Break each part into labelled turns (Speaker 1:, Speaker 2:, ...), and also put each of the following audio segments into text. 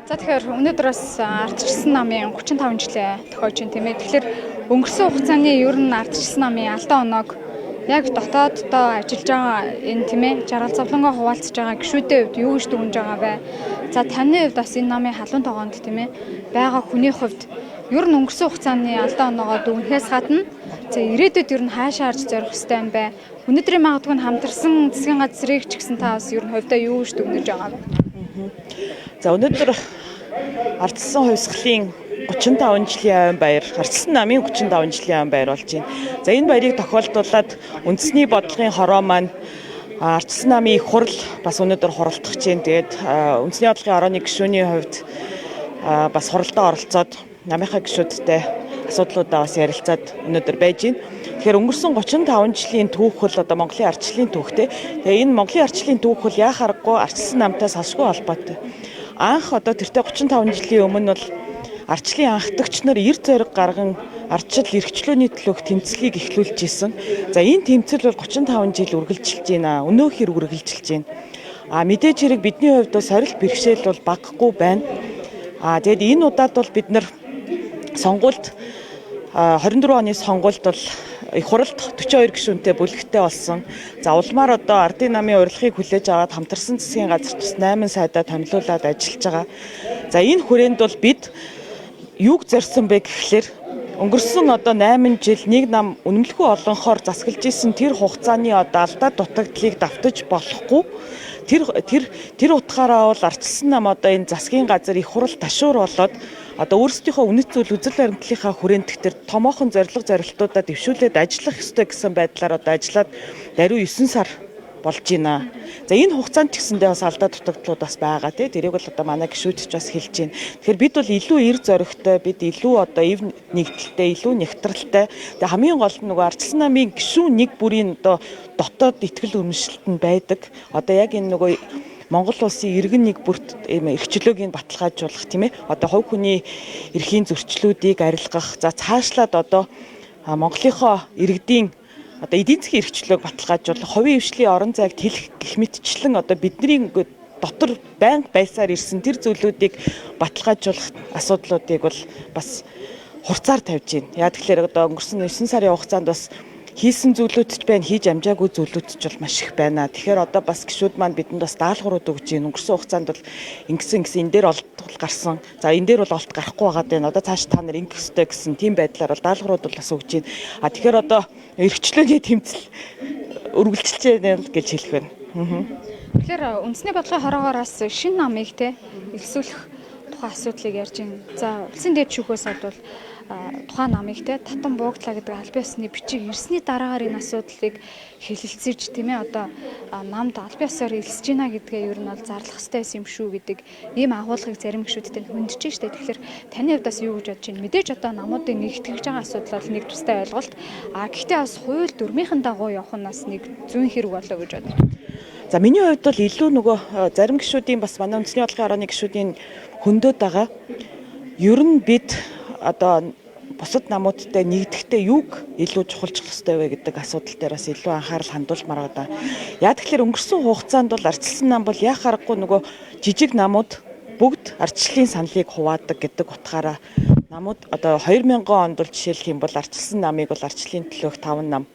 Speaker 1: За, тэгэхээр өнөөдөр бас ардчилсан намын 35 жилийн тохиож байна, тийм ээ. Тэгэхээр өнгөрсөн хугацааны ер нь ардчилсан намын алдаа оноог яг дотооддоо ажиллаж байгаа энэ, тийм ээ, жаргал зовлонгоо хуваалцаж байгаа гишүүдийн хувьд юу гэж дүгнэж байгаа вэ? За, таны хувьд бас энэ намын халуун тогоонд, тийм ээ, байгаа хүний хувьд ер нь өнгөрсөн хугацааны алдаа оноогоо дүгнэхээс гадна, за, ирээдүйд ер нь хаашаа харж зорих ёстой юм бэ? Өнөөдрийн магадгүй нь хамтарсан засгийн газрыг ч гэсэн та бас ер нь хувьдаа юу гэж дүгнэж байгаа вэ?
Speaker 2: За, өнөөдөр ардчилсан хувьсгалын 35 жилийн ойн баяр, ардчилсан намын 35 жилийн ойн баяр болж байна. За, энэ баярыг тохиолдуулаад үндэсний бодлогын хороо маань, ардчилсан намын их хурал бас өнөөдөр хуралдах чинь. Тэгээд үндэсний бодлогын хорооны гишүүний хувьд бас хуралдаа оролцоод намынхаа гишүүдтэй асуудлуудаа бас ярилцаад өнөөдөр байж байна. Тэгэхээр өнгөрсөн 35 жилийн түүх бол одоо Монголын ардчлалын түүхтэй. Тэгээ энэ Монголын ардчлалын түүх бол яа харахгүй ардчилсан намтай салшгүй холбоотой. Анх одоо тэртээ 35 жилийн өмнө бол ардчлалын анхдагч нар эрд зориг гарган ардчил эрхчлөөний төлөөх тэмцлийг эхлүүлж исэн. За, энэ тэмцэл бол 35 жил үргэлжилж байна. Өнөөхөр үргэлжилж байна. А мэдээж хэрэг бидний хувьд бол сорилт бэрхшээл бол багахгүй байна. А тэгэд энэ удаад бол бид нар сонгуульд, 24 оны сонгуульд бол их хуралд 42 гишүүнтэй бүлэгтэй болсон. За, улмаар одоо ардын намын урилгыг хүлээж аваад хамтарсан засгийн газарт бас 8 сайдаа томилуулад ажиллаж байгаа. За, энэ хүрээнд бол бид юуг зорьсон бэ гэхлээр өнгөрсөн одоо 8 жил нэг нам үнэмлэхүй олонхоор засаглаж исэн тэр хугацааны одоо алдаа дутагдлыг давтаж болохгүй. Тэр утгаараа бол ардчилсан нам одоо энэ засгийн газар их хурал ташуур болоод одоо өөрсдийнхөө үнэт зүйл үзэл баримтлалынхаа хүрээнд тэр томоохон зорилго зорилтуудаа дэвшүүлээд ажиллах ёстой гэсэн байдлаар одоо ажиллаад даруй 9 сар болж байна. За, энэ хугацаанд ч гэсэндээ бас алдаа дутагдлууд бас байгаа, тий. Тэрийг бол одоо манай гишүүд ч бас хэлж байна. Тэгэхээр бид бол илүү эрд зоригтой, бид илүү одоо эв нэгдэлтэй, илүү нягтралтай. Тэгээ хамгийн гол нь нөгөө ардчилсан намын гишүүн нэг бүрийн одоо дотоод итгэл үнэмшилт нь байдаг. Одоо яг энэ нөгөө Монгол улсын иргэн нэг бүрт ийм эрхчлөөг нь баталгаажуулах, тийм ээ. Одоо хувь хүний эрхийн зөрчлүүдийг арилгах, за, цаашлаад одоо Монголынхоо иргэдийн одоо эдийн засгийн эрхчлөөг баталгаажуулах, хувийн хвшлийн орон зайг тэлэх гэх мэтчлэн одоо бидний дотор байнга байсаар ирсэн тэр зүйлүүдийг баталгаажуулах асуудлуудыг бол бас хурцаар тавьж байна. Яг тэгэхээр одоо өнгөрсөн 9 сарын хугацаанд бас хийсэн зүйлүүд ч байна, хийж амжаагүй зүйлүүд ч бол маш их байна. Тэгэхээр одоо бас гишүүд маань бидэнд бас даалгаврууд өгч байна. Өнгөрсөн хугацаанд бол ингэсэн ингэсэн, энэ дээр олт гарсан. За, энэ дээр бол олт гарахгүй байгаа даа. Одоо цааш та нар ингэх ёстой гэсэн тийм байдлаар бол даалгаврууд бол бас өгч байна. А тэгэхээр одоо эрхчлөөний тэмцэл үргэлжилж байна гэж хэлэх байна.
Speaker 1: Тэгэхээр үндэсний бодлогын хороогоороос шинэ намыг те элсүүлэх тухай асуудлыг ярьж байна. За, улсын дээд шүүхээс бол тухайн намыг те татан буугдлаа гэдэг албан ёсны бичиг ирсний дараагаар энэ асуудлыг хэлэлцэж, тийм ээ, одоо намд албан ёсоор элсэж байна гэдгээ ер нь бол зарлах ёстой байсан юм шүү гэдэг ийм агуулгыг зарим гишүүдтэй хөндөж штэ. Тэгэхээр таны хувьд бас юу гэж бодож байна? Мэдээж одоо намуудыг нэгтгэж байгаа асуудал бол нэг тустай ойлголт. А гэхдээ бас хууль дүрмийнхэн дагуу явах нь бас нэг зүйн хэрэг болоо гэж бодож байна.
Speaker 2: За, миний хувьд бол илүү нөгөө зарим гишүүдийн бас манай үндэсний бодлогын хорооны гишүүдийн хөндөд байгаа. Ер нь бид одоо бусад намуудтай нэгдэхдээ юуг илүү чухалчлах ёстой вэ гэдэг асуудал дээр бас илүү анхаарал хандуулмаар байгаа. Яг тэгэхээр өнгөрсөн хугацаанд бол ардчилсан нам бол яах аргагүй нөгөө жижиг намууд бүгд ардчлалын саналыг хуваадаг гэдэг утгаараа намууд одоо 2000 онд бол жишээлх юм бол ардчилсан намыг бол ардчлалын төлөөх 5 нам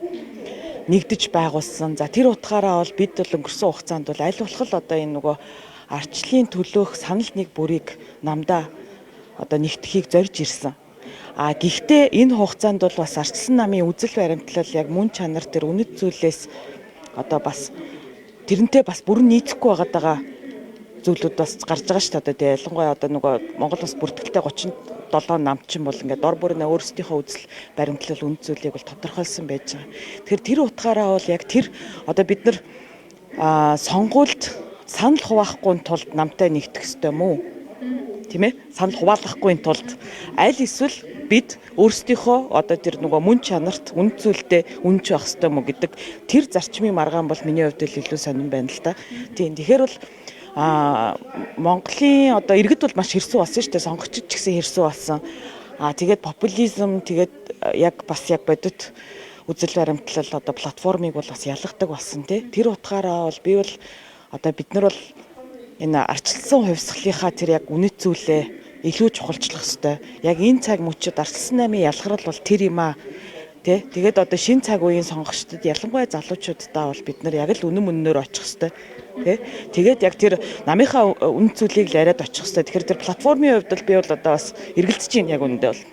Speaker 2: нэгдэж байгуулсан. За, тэр утгаараа бол бид бол өнгөрсөн хугацаанд бол аль болох л одоо энэ нөгөө ардчлалын төлөөх санал нэг бүрийг намдаа одоо нэгтгэхийг зорж ирсэн. А гэхдээ энэ хугацаанд бол бас ардчилсан намын үзэл баримтлал яг мөн чанар тэр үнэт зүйлээс одоо бас тэрнтэй бас бүрэн нийцэхгүй байгаад байгаа зүйлүүд бас гарч байгаа шүү дээ. Одоо тэгээ ялангуяа одоо нөгөө Монгол улс бүртгэлтэй 37 нам чинь бол ингээд дор бүрнээ өөрсдийнхөө үзэл баримтлал үнэт зүйлийг бол тодорхойлсон байж байгаа. Тэгэхээр тэр утгаараа бол яг тэр одоо бид нар сонгуульд санал хуваахгүй тулд намтай нэгтгэх ёстой юм уу? Тийм ээ? Санал хуваалгахгүй тулд аль эсвэл бид өөрсдийнхөө одоо тэр нөгөө мөн чанарт үнэт зүйлдээ үнэнч байх ёстой юм уу гэдэг тэр зарчмын маргаан бол миний хувьд л илүү сонирн байна л та. Тийм, тэгэхээр бол Монголын одоо иргэд бол маш хэрсүү болсон шүү дээ. Сонгогчид ч гэсэн хэрсүү болсон. А тэгээд популизм, тэгээд яг бас яг бодит үзэл баримтлал одоо платформыг бол бас ялгадаг болсон, тий. Тэр утгаараа бол би бол одоо бид нар бол энэ ардчилсан хувьсгалынхаа тэр яг үнэт зүйлээ илүү чухалчлах ёстой. Яг энэ цаг мөчид ардчилсан намын ялгарл бол тэр юм аа. Тэ? Тэгээд одоо шинэ цаг үеийн сонгогчдод, ялангуяа залуучууддаа бол бид нар яг л үнэн мөннөөр очих ёстой. Тэ? Тэгээд яг тэр намынхаа үнэт зүйлийг л яриад очих ёстой. Тэгэхээр тэр платформын хувьд бол би бол одоо бас эргэлдэж байна яг үнэндээ бол.